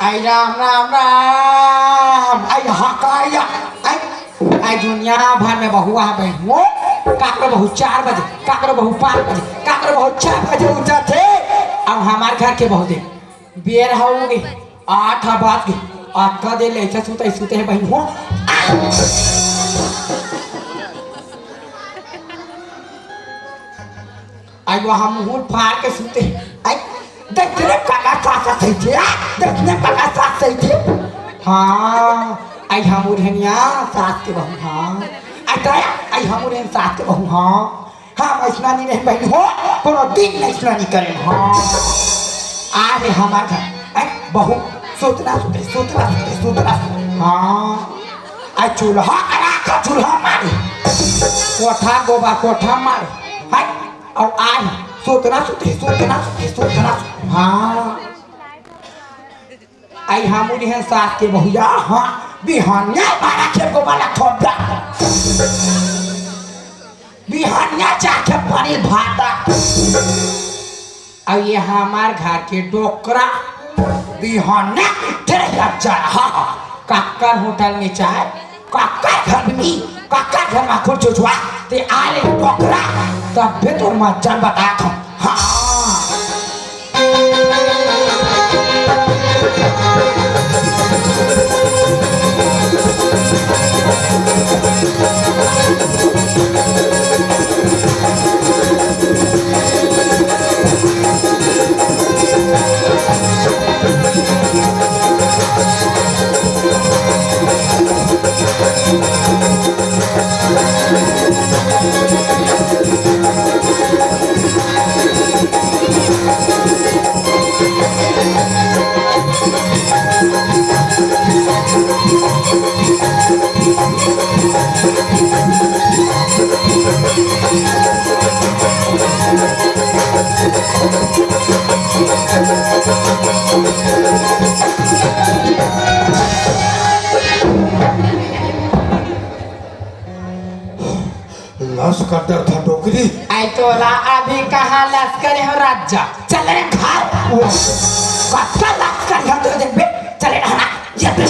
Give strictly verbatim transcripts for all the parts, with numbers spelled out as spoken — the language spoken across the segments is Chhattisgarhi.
आई राम, राम, राम। आई हकाया। आई, आई दुनिया भर में बहू हे बहिनी हो। काकरो बहू चार बजे, काकरो बहू पाँच बजे, काकरो बहू छह बजे उठथे। अब हमार घर के बहू दे, बेर होगे, आठ बज गे, अतका देर ले अइसे सुते, सुते हे बहिनी हो। आई वहाँ मुहूँ फार के सुते। आई, देखने काका सास सही थे, आ, देखने काका सास सही थे। हाँ, आई हमर हनिया सास के बहू, हाँ। आई दया, आई हमर हन सास के बहू, हाँ। हाँ, अइसना नहीं रहे बहिनी हो, कोनो दिन नहीं अइसना नहीं करे, हाँ। आ रे हमार घर, आई बहू, सुतना सुते, सुतना सुते, सुतना सुते, हाँ। आई चूल्हा करा का चूल्हा मारे, कोठा गोबर कोठा मारे, आई अउ आज सुतना सुते, सुतना सुते, सुतना सुते। हाँ। आई हमर हन सास के बहुया, हाँ, बिहनिया बारा खेत को वाला खोदा। बिहनिया चार खेत पानी भाता। अउ ये हमार घर के डोकरा, बिहनिया तेरे लग जा रहा। काकर होटल में चाय, काकर घर में, काकर घर में खुद चुचवा, ते आले डोकरा, तब भी तोर मज्जर बतात हूँ। हाँ। लस कर डरथा डोकरी। आई तोला अभी कहाँ लस करे हो राजा? चल रे घर। वो कत्ता लस कर यहाँ तो देख बे। चले ना, ये बे।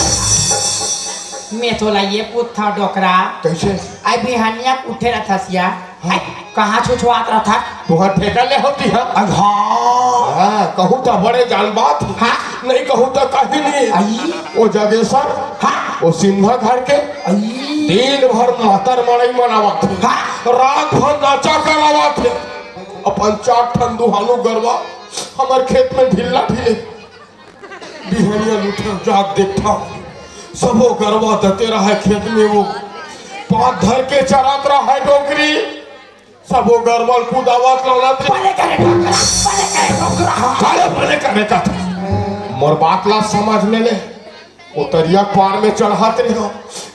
मैं तोला ये पूछथंव डोकरा। कइसे? आई बिहनिया उठे रथस या। हाँ। आई कहाँ छुछुआत रथस? तुहर ठेका ले होती है। आई हाँ। हाँ, कहूँ तो बड़े जान बात। हाँ। नहीं कहूँ तो कहीं नहीं। आई। वो जगेसर। हाँ। वो सिंधा घर के। आई। दिन भर मातर मड़ई मनावत। हाँ। रात भर नाचा करावत। अपन चार ठन दुहालू गरवा हमर खेत में ढिल्ला ढिले। बिहनिया उठे जाग देखथंव, सबो गरवा दते रहय खेत में, वो पाँत धर के चरात रहय डोकरी। सबो गरवा ल कुदावत ललत। बने करे डोकरा, बने करे डोकरा। काले बने करे का? मोर बात ला समझ ले ले। वो तरिया पार में चढ़त रहे,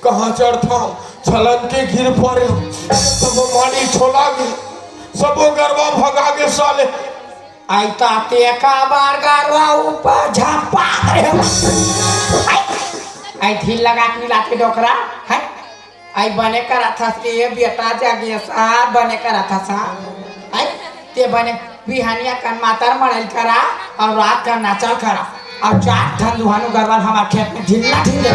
कहाँ चढ़थंव, छलन के गिर पड़े। सबो माड़ी छोला गे, सबो गरवा भगा गे साले। आई ता ते का बार गरवा ऊपर झपात रहे। आई, आई ढील लगा के मिलाते डोकरा, है? आई बने करत हस के ये बेटा जगेसा, बने करत हस, हाँ? आई, ते बने बिहनिया कन मातर मड़ल करा अउ रात कन नाचल करा अउ चार ठन दुहालू गरवा ल हमार खेत में ढिल्ला ढिल दे।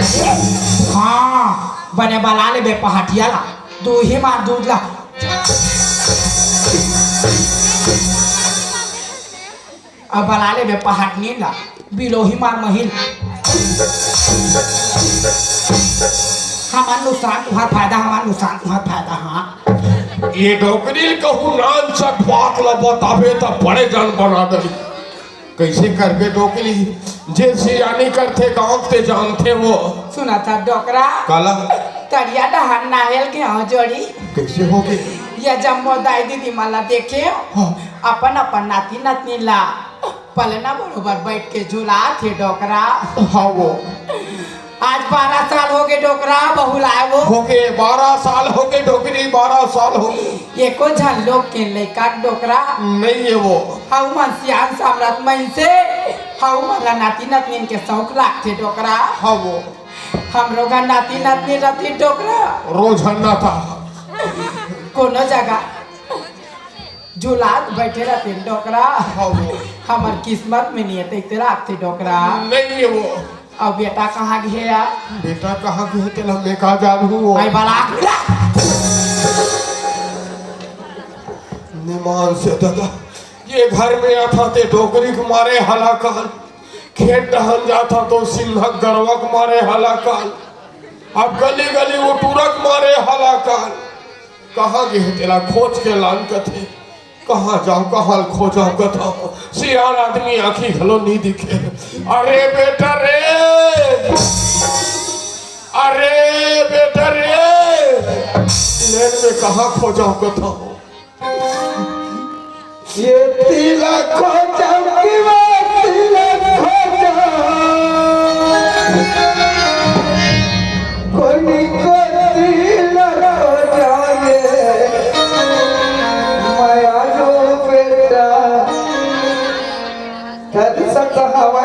हाँ, बने बला ले बे पहाटिया ला, दूही मार दूध ला, अब बला ले बे पहाटनी ला, बिलोही मार महिल। हमार नुकसान तुम्हार फायदा, हमार नुकसान तुम्हार फायदा। हाँ, ये डोकरी कहूँ नान सा बात ला बताबे त बड़े जान बना दही। कइसे करबे डोकरी? जे सियानी करथे गाँव ते जानथे वो। सुना था डोकरा। काला? तरिया डहर नाहेल के हो जोड़ी। कइसे होगे? ये जम्मो दाई दीदी मन ला देखे हो। हाँ। अपन अपन नाती नतनी ला पलना बरोबर बैठ के झुलात हे डोकरा। हाँ वो। आज बारह साल होगे डोकरा, बहुलाए वो। होगे, बारह साल होगे डोकरी, बारह साल होगे। एको झन लोग के लइका डोकरा। नइ हे वो। हऊ मन सियान सामरथ मइनसे, हऊ मन ला नाती नतनीन के सौख लागथे डोकरा। हाँ वो। हमरो घर नाती नतनी रथी डोकरा। रोज हन्ना था। कोनो जगह झुलात बैठे रथी डोकरा। हाँ वो। हमर किस्मत में नइ हे तइसे लागथे डोकरा। नइ हे वो। अउ बेटा कहाँ गे हे? बेटा कहाँ गे हे तेला मैं का जानहूँ वो। भाई बला। निमान से दादा, ये घर में आथंव ते डोकरी के मारे हलाकान, खेत डहन जाथंव तो सिंघक गरवा के मारे हलाकान, अब गली गली वो टूरा के मारे हलाकान। कहाँ गे हे तेला खोज के लान कथे। कहाँ जाँव, कहाँ खोजँव कथंव। सियान आदमी आँखी घलो नइ दिखे। अरे बेटा रे, अरे बेटा रे, लेन में कहाँ खोजँव कथंव। ये तिला खोजँव कि वो तिला खोजँव। कोनी को तिला खोजँव ये। मया लो बेटा। तद सत हवा